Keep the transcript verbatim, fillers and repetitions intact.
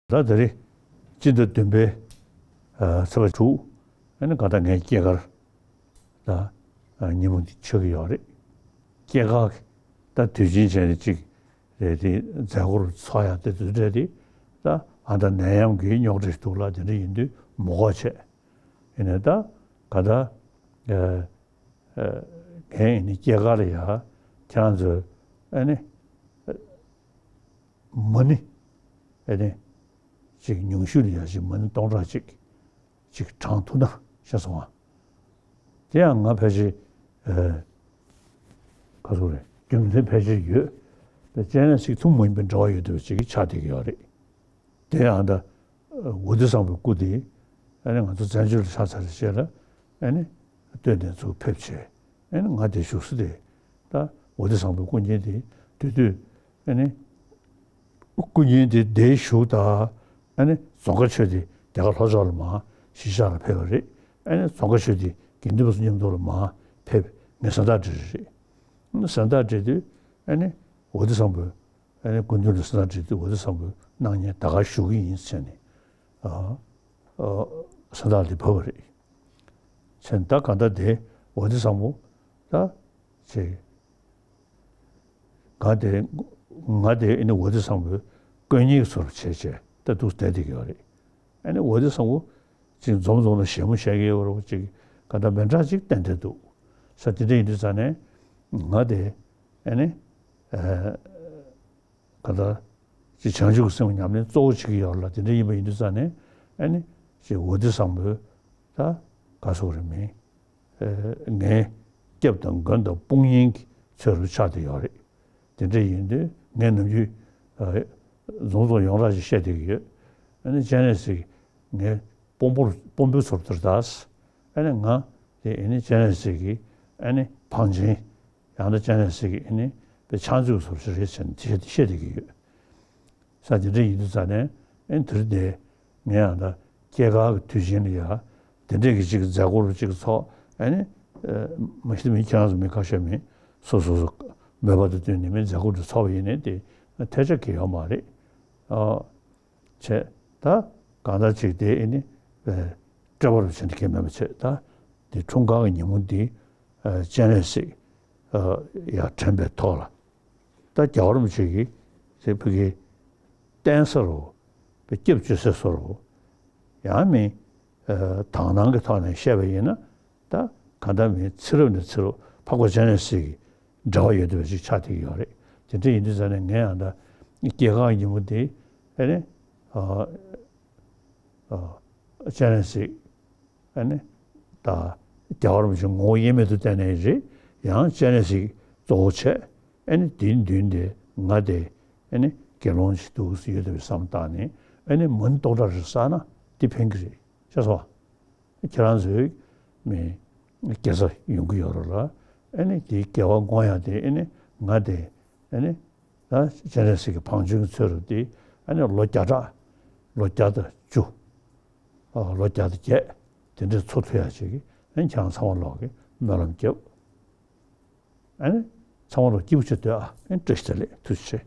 ད་དེ་རིང་སྤྱི་ཟླ་བདུན་པའི་ཚེས་པ་དྲུག་ཨ་ནི་ག་ད་ངའི་སྐྱེས་སྐར་ད་ཉིན་མོ་འདི་ཆགས་ཀྱི་ཡོད་རེད། སྐྱེས་སྐར་ད་དུས་ཆེན་བྱས་ནས་གཅིག་རེད་དེ་མཛད་སྒོར་ཚོགས་ཡག་དེ་དུས་འདྲ་དེ་ད་ཨ་ད་ནད་ཡམས་ཀྱི་རྙོག་དྲ་ཞིག་འདུག་ལ་དེ་འདྲ་ཡིན་དུས་མ་དགོས་བྱས། ཡིན་ནའི་ད་ག་ད་ངའི་ཨ་ནི་སྐྱེས་སྐར་ལ་ཡ་ཁྱེད་རང་ཚོས་ཨ་ནི་མ་ཎི་ཨ་ནི་ཅིག་ཉུང་ཤོས་ལ་ཡ་ཅིག་མ་ཎི་སྟོང་ཕྲག་གཅིག་ཅིག་བགྲང་ཐུབ་ན་ཤེས་སོང་ང་། དེ་ཡང་ང་ཕལ་ཆེར་ཨ་ག་ཚོད་རེད། རྒྱུ་མཚན་ཕལ་ཆེར་ཡོད། ད་སྤྱན་རས་གཟིགས་ཐུན་མོང་མ་ཡིན་པའི་འབྲེལ་བ་ཡོད་བསྡད་པ་ཅིག་ཆགས་བསྡད་ཀྱི་ཡོད་རེད། དེ་ཡང་ད་ཝ་ཏི་བཟང་པོའི་སྐུ་དེ་ཨ་ནི་ང་ཚོ་བཙན་བྱོལ་ལ་ཆགས་ཚར་རྗེས་ལ་ཨ་ནི་སྟོད་ནས་ཚུར་ཕེབས་བྱས་ཨ་ནི་ང་དེ་བཞུགས་ས་དེ་ད་ཝ་ཏི་བཟང་པོའི་སྐུ་བརྙན་དེ་དེ་དུས་ཨ་ནི་སྐུ་བརྙན་དེ་དེར་བཞུགས་ད་ཨ་ནི་རྫོང་དཀར་ཆོས་སྡེ་དེ་ག་ལྷོ་ཕྱོགས་ལ་མར་གཞིས་ཆགས་ལ་ཕེབས་པ་རེད། ཨ་ནི་རྫོང་དཀར་ཆོས་སྡེ་དགེ་འདུན་པ་ཚོ་མཉམ་དུ་ལ་མར་ཕེབས་ངས་གཟེངས་རྟགས་སྤྲད་རེད། གཟེངས་རྟགས་སྤྲད་དུས་ཨ་ནི་ཝ་ཏི་བཟང་པོའི་ཨ་ནི་སྐུ་མདུན་ལ་གཟེངས་རྟགས་སྤྲད་དུས་ཝ་ཏི་བཟང་པོའི་སྣང་བརྙན་ད་ག་བཞུགས་ཀྱི་ཡིན་ཟེར་ནས་ཨ་ཨ་གཟེངས་རྟགས་དེ་ཕབ་པ་རེད། བྱས་ད་ག་ད་དེ་ཝ་ཏི་བཟང་པོ་ད་ཅེས་ང་དེ་ང་དེ་ཨ་ནི་ཝ་ཏི་བཟང་པོའི་དཀོན་གཉེར་ཚོར་བྱས་བྱས་ད་འདུག་བསྡད་བསྡད་ཀྱི་ཡོད་རེད། ཨ་ནི་ཝ་ཏི་བཟང་པོ་ཅིག་འཛོམས་འཛོམས་ལ་ཞལ་མོ་བྱས་ཀྱི་ཡོད་རེད་ཅིག་ག་ད་མི་འདྲ་ཅིག་བསྟན་བསྡད་འདུག་ས། དེ་འདྲ་ཡིན་དུས་ཙང་ནས་ང་དེ་ཨ་ནི་ཨ་ག་ད་ཅིག་བྱང་ཆུབ་ཀྱི་སེམས་ཉམས་ལེན་གཙོ་བོ་བྱེད་ཀྱི་ཡོད་ལ་དེ་འདྲ་ཡིན་པ་ཡིན་དུས་ཙང་ནས་ཨ་ནི་ཅིག་ཝ་ཏི་བཟང་པོའི་ད་ག་སོགས་རེད་མིན་ངའི་སྐྱབས་དང་མགོན་དང་དཔུང་གཉེན་གྱི་ཚོད་རུ་ཆགས་བསྡད་ཡོད་རེད། དེ་འདྲ་ཡིན་དུས་ངས་ནམ་རྒྱུན་རྫོང་རྫོང་ཡོངས་གྲགས་ཅིག་བཤད་བསྡད་ཀྱི་ཡོད། ཨ་ནི་སྤྱན་རས་གཟིགས་ངའི་དཔོན་པོར་དཔོན་པོའི་ཚོར་དེར་གདའ། ཨ་ནི་ང་དེ་ཨ་ནི་སྤྱན་རས་གཟིགས་ཀྱི་ཨ་ནི་བང་ཆེན། ཡང་ན་སྤྱན་རས་གཟིགས་ཀྱི་ཨ་ནི་དཔེ་ཕྱག་མཛོད་ཀྱི་ཚོར་ཞིག་རེད་ཟེར་ནས་དེ་བཤད་བསྡད་ཀྱི་ཡོད། ས་དེ་འདྲ་ཡིན་དུས་ཙང་ནས་ཨེ་དེ་རིང་འདི་ངས་ཡང་ད་སྐྱེས་སྐར་གྱི་དུས་ཆེན་ལ་ཡ་དེ་འདྲས་ཀྱི་ཅིག་མཛད་སྒོ་རུ་ཅིག་ཚོགས་ཨ་ནི་མ་གཞི་མི་ཁྱེད་རང་ཚོ་མི་ཁ་ཤས་མི་སོ་སོ་སོ་མོས་པ་དང་བསྟུན་ནས་མི་མཛད་སྒོ་རུ་ཚོགས་པ་ཡིན་ནའི་དེ་ཐལ་ཆ་གི་ཡོད་མ་རེད། ཨ་བྱས་ད་གང་ལྟར་ཅིག་དེ་ཨེ་ནི་སྤྲད་པ་རུ་བྱས་ནས་ཁྱེད་མེད་པ་བྱས་ད་དེ་འཁྲུངས་སྐར་གྱི་ཉིན་མོ་འདི་སྤྱན་རས་གཟིགས་ཡར་དྲན་པའི་ཐོག་ལ། ད་རྒྱལ་བ་རིན་པོ་ཆེ་གིས་ཟེར་བོད་ཀྱི་བསྟན་ས་རུ་བའི་སྐྱབས་བཅོལ་ས་སུ་རུ་ཡང་མིན་དག་སྣང་གི་ཐོག་ནས་བཤད་པ་ཡིན་ན་ད་གང་ལྟར་མིན་ཚེ་རབས་ནས་ཚེ་རབས་འཕགས་པ་སྤྱན་རས་གཟིགས་ཀྱི་འབྲེལ་བ་ཡོད་བསྡད་པ་ཞིག་ཆགས་བསྡད་ཀྱི་ཡོད་རེད། དེ་འདྲ་ཡིན་དུས་ཙང་ནས་ངས་ཡང་ད་སྐྱེས་སྐར་ཉིན་མོ་དེ་ཨེ་ནི་སྤྱན་རས་གཟིགས་ཨ་ནི་ད་རྒྱལ་བ་རིན་པོ་ཆེ་ངོ་བོ་དབྱེར་མེད་དུ་བསྟན་ནའི་རེད། ཡང་སྤྱན་རས་གཟིགས་གཙོ་བོ་བྱས་ཨ་ནི་དེའི་མདུན་དེ་ང་དེ་ཨ་ནི་དགེ་སློང་ཞིག་འདུག་ཡོད་དེ་བསམ་བཏང་ནས་ཨ་ནི་མ་ཎི་སྟོང་ཕྲག་རེ་བསགས་ན་འདི་ཕན་གྱི་རེད་ཤེས་སོང་། ཁྱེད་རང་ཚོས་མི་དགེ་རྩ་ཡོང་གི་ཡོད་རེད་ལ་ཨ་ནི་དེའི་དགེ་བ་བསྔོ་ཡག་དེ་ཨ་ནི་ང་དེ་ཨ་ནི། ད་སྤྱན་རས་གཟིགས་ཀྱི་བང་ཆེན་གྱི་ཚོད་རུ་དེ་ཨ་ནི་ལོ་བརྒྱ་ཕྲག་ལོ་བརྒྱ་དང་བཅུ། ཨ་ལོ་བརྒྱ་དང་བརྒྱད་དེ་འདྲའི་འཚོ་ཐུབ་ཡག་ཅིག་གི་ཨ་ནི་ཁྱེད་རང་ཚང་མ་ལོག་གི་སྨོན་ལམ་རྒྱབ། ཨ་ནི་ཚང་མ་ལོག་སྐྱིད་པོ་བྱེད་སྡོད་ཨ་ཨ་ནི་བཀྲ་ཤིས་བདེ་ལེགས་ཐུགས་རྗེ་ཆེ།